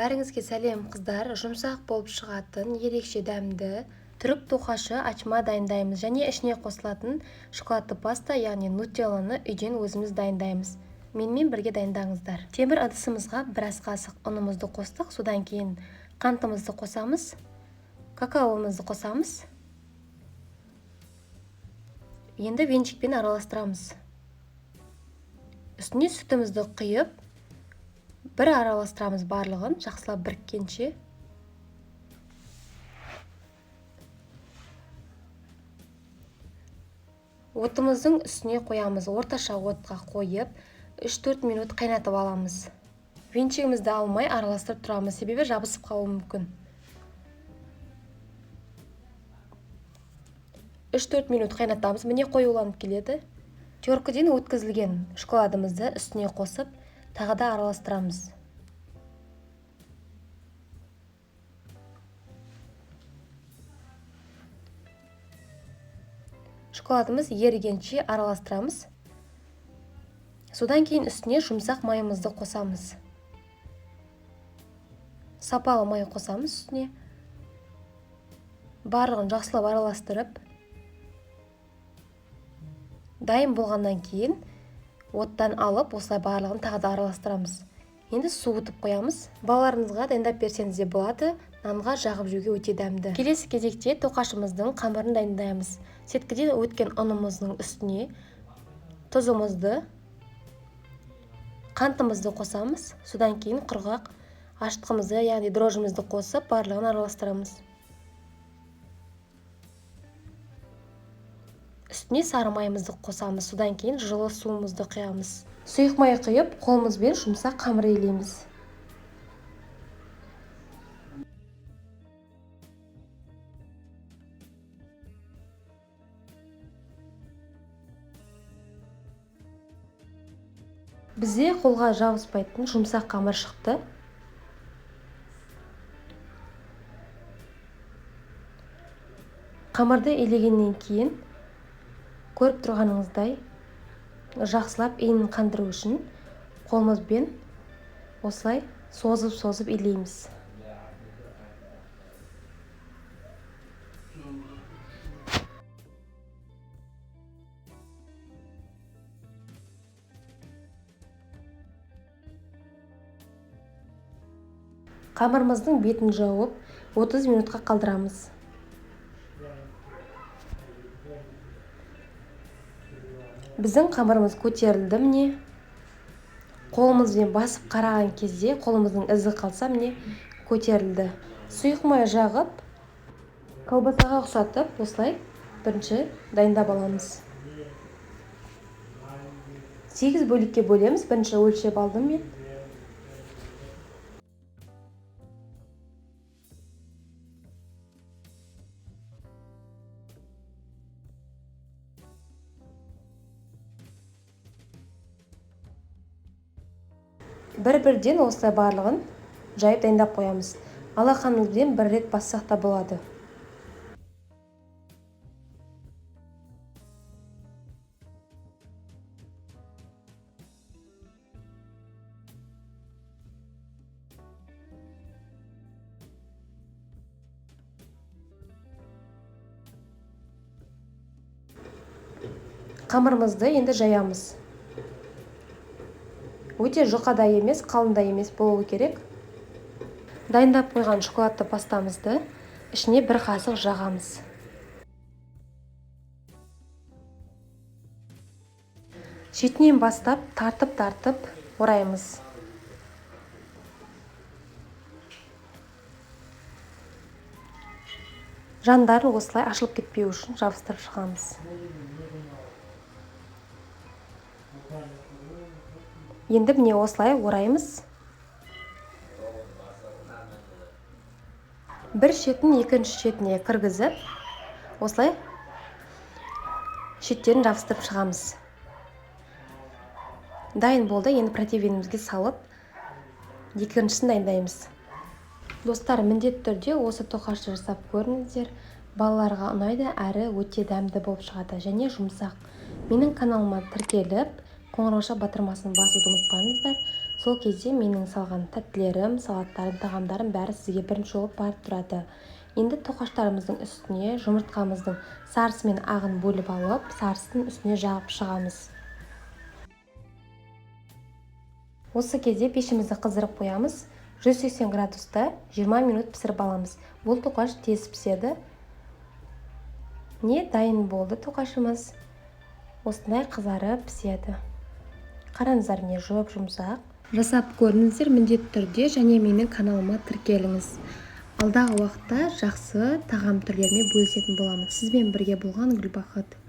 Бәріңізге сәлем, қыздар! Жұмсақ болып шығатын ерекше дәмді түрік тоқашы ачма дайындаймыз және ішіне қосылатын шоколадты паста, яғни нутелланы үйден өзіміз дайындаймыз. Менімен бірге дайындаңыздар. Темір ыдысымызға біраз қасық ұнымызды қостық, содан кейін қантымызды қосамыз, какаомызды қосамыз. Енді венчикпен араластырамыз. Үстіне сүтімізді құйып, бір араластырамыз барлығын, жақсылап біріккенше. Отымыздың үстіне қоямыз, орташа отқа қойып, 3-4 минут қайнатып аламыз. Венчигімізді алмай араластырып тұрамыз, себебі жабысып қалуы мүмкін. 3-4 минут қайнатамыз, міне қоюланып келеді. Теркіден өткізілген шоколадымызды үстіне қосып, тағы да араластырамыз. Шоколадымыз ерігенше араластырамыз. Содан кейін үстіне жұмсақ майымызды қосамыз. Сапалы май қосамыз үстіне. Барлығын жақсылап араластырып, дайын болғаннан кейін оттан алып, осылай барлығын тағы да араластырамыз. Енді суытып қоямыз. Балаларыңызға дайындап берсеңіз де болады, нанға жағып жеуге өте дәмді. Келесі кезекте тоқашымыздың қамырын дайындаймыз. Сеткіден өткен ұнымыздың үстіне тұзымызды, қантымызды қосамыз. Содан кейін құрғақ ашытқымызды, яғни дрожжімізді қосып, барлығын араластырамыз. Үстіне сары майымызды қосамыз. Содан кейін жылы суымызды құямыз. Сұйық май құйып, қолымызбен жұмсақ қамыр илейміз. Бізде қолға жабыспайтын жұмсақ қамыр шықты. Қамырды илегеннен кейін көріп тұрғаныңыздай жақсылап иінін қандыру үшін қолымызбен осылай созып-созып илейміз. Қамырымыздың бетін жауып 30 минутқа қалдырамыз. Біздің қамырымыз көтерілді міне. Қолымызбен басып қараған кезде қолымыздың ізі қалса, міне көтерілді. Сұйық май жағып, колбасаға ұқсатып, осылай бірінші дайындап аламыз. 8 бөлікке бөлеміз. Бірінші өлшеп алдым мен. Бір-бірден осылай барлығын жайып дайындап қоямыз. Алақанымызбен бір рет бассақ та болады. Қамырымызды енді жаямыз. Өте жұқа да емес, қалың да емес болуы керек. Дайындап қойған шоколадты пастамызды ішіне бір қасық жағамыз. Шетінен бастап тартып-тартып ораймыз. Жандарын осылай ашылып кетпеу үшін жабыстырып шығамыз. Енді міне осылай ораймыз. Бір шетін екінші шетіне кіргізіп, осылай шеттерін жабыстырып шығамыз. Дайын болды, енді противенімізге салып, екіншісін дайындаймыз. Достар, міндетті түрде осы тоқашты жасап көріңіздер. Балаларға ұнайды, әрі өте дәмді болып шығады және жұмсақ. Менің каналыма тіркеліп, қоңырауша батырмасын басуды ұмытпаңыздар. Сол кезде менің салған тәттілерім, салаттарым, тағамдарым бәрі сізге бірінші болып барып тұрады. Енді тоқаштарымыздың үстіне жұмыртқамыздың сарысы мен ағын бөліп алып, сарысын үстіне жағып шығамыз. Осы кезде пешімізді қыздырып қоямыз. 180 градуста 20 минут пісіріп аламыз. Бұл тоқаш тез піседі. Не дайын болды тоқашымыз. Осындай қызарып піседі. Қараңыздар, міне жұп-жұмсақ. Жасап көріңіздер міндетті түрде және менің каналыма тіркеліңіз. Алдағы уақытта жақсы тағам түрлерімен бөлісетін боламын. Сізбен бірге болған Гүлбақыт.